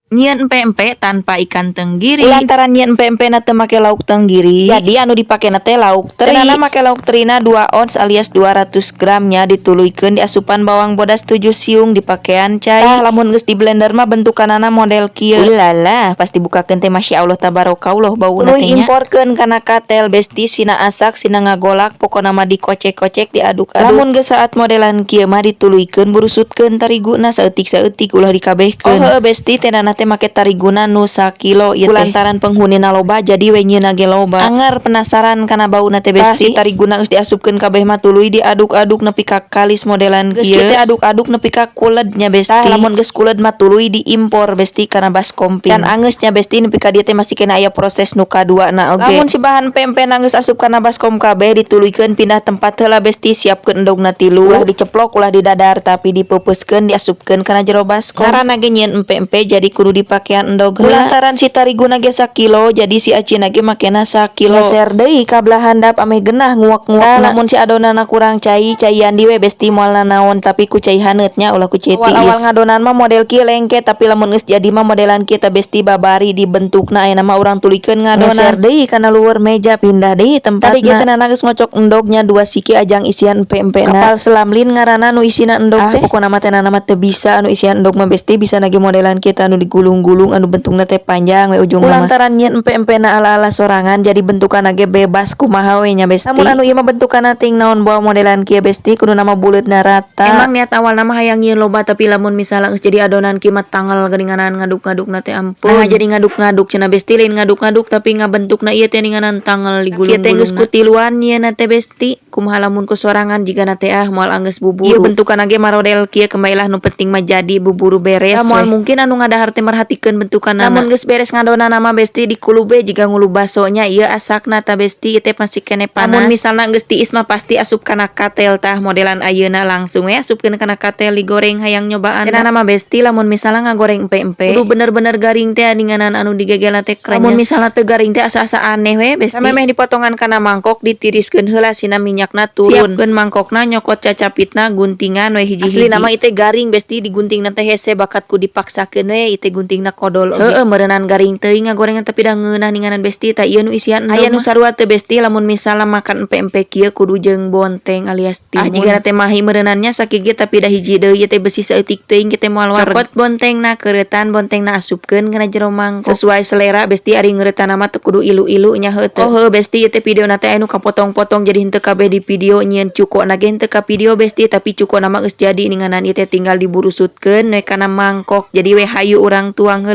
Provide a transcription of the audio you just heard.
Nyieun empek-empek tanpa ikan tenggiri. Lantaran nyieun empek-empek na teu make lauk tenggiri, jadi anu dipakena teh lauk teri. Tenana make lauk terina 2 ons alias 200 gram nya, dituluykeun diasupan bawang bodas 7 siung, dipakean cai. Tah, lamun geus di blender mah bentukanana model kieu. Ulala, pas dibukakeun teh masya Allah tabarakallah bauna teh nya. Imporkeun kana katel, Besti, sina asak sina ngagolak, pokona mah dikocek-kocek, diaduk-aduk. Lamun geus saat modelan kieu mah dituluykeun burusutkeun tariguna saeutik-saeutik, ulah dikabehkeun. Oh heueuh, Besti, tenana teh make tariguna nu sakilo ieu teh. Lantaran penghunina loba, jadi we nyieunna ge loba. Anger penasaran kana bauna teh, Besti. Si tariguna geus diasupkeun kabeh mah tuluy diaduk-aduk nepi ka kalis modelan kieu. Geus kieu aduk-aduk nepi ka kuled nya, Besti. Tah, lamun geus kuled mah tuluy diimpor, Besti, kana baskom ping. Can angeus nya, Besti, nepi ka dieu teh masih kena aya proses nu kadua na oge. Lamun si bahan pempena geus asup kana baskom kabeh, dituluykeun pindah tempat heula, Besti, siapkeun endogna tilu. Ulah diceplok, ulah didadar, tapi dipeupeuskeun, diasupkeun kana jero baskom. Ngaranna ge nyieun empe-empe, jadi kudu dipakean endog heula. Lantaran si tariguna ge sakilo, jadi si acina ge makena sakilo. Geser deui ka belah handap ameh genah nguak-nguak. Lamun si adonanna kurang cai, caian deui we, Besti, moal nanaon, tapi ku cai haneut nya, ulah ku cai tiis. Awal-awal ngadonan mah model kieu lengket, tapi lamun geus jadi mah modelan kieu teh, Besti, babari dibentukna. Ayeuna mah urang tuluykeun ngadonan. Geser deui kana luhur meja, pindah deui tempatna. Tadi ge tenana geus ngocok endognya dua siki ajang isian empe-empena. Kapal selam lin ngaranna nu isina endog teh. Pokona mah tenana mah teu bisa anu isian endog mah, Besti, bisa ge modelan kita anu digulung-gulung, anu bentukna teh panjang we ujungna mah. Lantaran nyieun empe-empena ala-ala sorangan, jadi bentukanna ge bebas kumaha we nya, Besti. Namun anu ieu mah bentukanna ting naon boa modelan kieu, Besti, kudu nama buleutna rata. Emang niat awalna mah hayang nyieun loba, tapi lamun misalnya geus jadi adonan kieu mah tangel geuninganan ngaduk-ngadukna teh, ampun. Nah, jadi ngaduk-ngaduk cenah, Besti, lain ngaduk-ngaduk tapi ngabentukna ieu teh ninganan tangel digulung-gulung. Kieu teh geus kutiluan nyieunna teh, Besti. Kumaha lamun ku sorangan jigana teh, ah, moal anggeus buburu. Ieu bentukanna ge marodel kieu kembailah, nu penting mah jadi buburu beres. Moal mungkin anu ngadahar teh merhatikeun bentukanna. Lamun geus beres ngadonana mah, Besti, dikulub we jiga ngulub basonya. Ieu asakna tah, Besti, ieu teh masih keneh panas. Lamun misalna geus tiis mah pasti asup kana katel. Tah, modelan ayeuna langsung we asupkeun kana katel, digoreng, hayang nyobaan. Cenah mah, Besti, lamun misalna ngagoreng empe-empe kudu bener-bener garing teh ninganan anu digegelna teh krenyes. Lamun misalna teu garing teh asa-asa aneh we, Besti. Samemeh dipotongan kana mangkok, ditiriskeun heula sina minyakna turun. Siapkeun mangkokna, nyokot cacapitna, guntingan we hiji-hiji. Aslina mah ieu garing, Besti, diguntingna teh hese, bakat ku dipaksakeun we ieu guntingna kodol oge. Heueuh, meureunan garing teuing ngagorengna, tapi da ngeunah ninganan, Besti. Tah, ieu nu isian endog. Aya nu sarua teu, Besti, lamun misalna makan empe-empe kieu kudu jeung bonteng alias timun? Ah, jigana teh mahi meureunannya sakieu, tapi da hiji deui ieu teh besi saeutik teuing kieu teh moal wareg. Cokot bontengna, keuretan bontengna, asupkeun kana jero mangkok. Sesuai selera, Besti, ari ngeureutana mah teu kudu ilu-ilu nya heueuh teu. Oh heueuh, Besti, ieu teh videona teh anu kapotong-potong, jadi henteu kabeh di video. Nyieun cukona ge henteu ka video, Besti, tapi cukona mah geus jadi ninganan, ieu teh tinggal diburusutkeun we kana mangkok. Jadi we hayu urang tuang heula.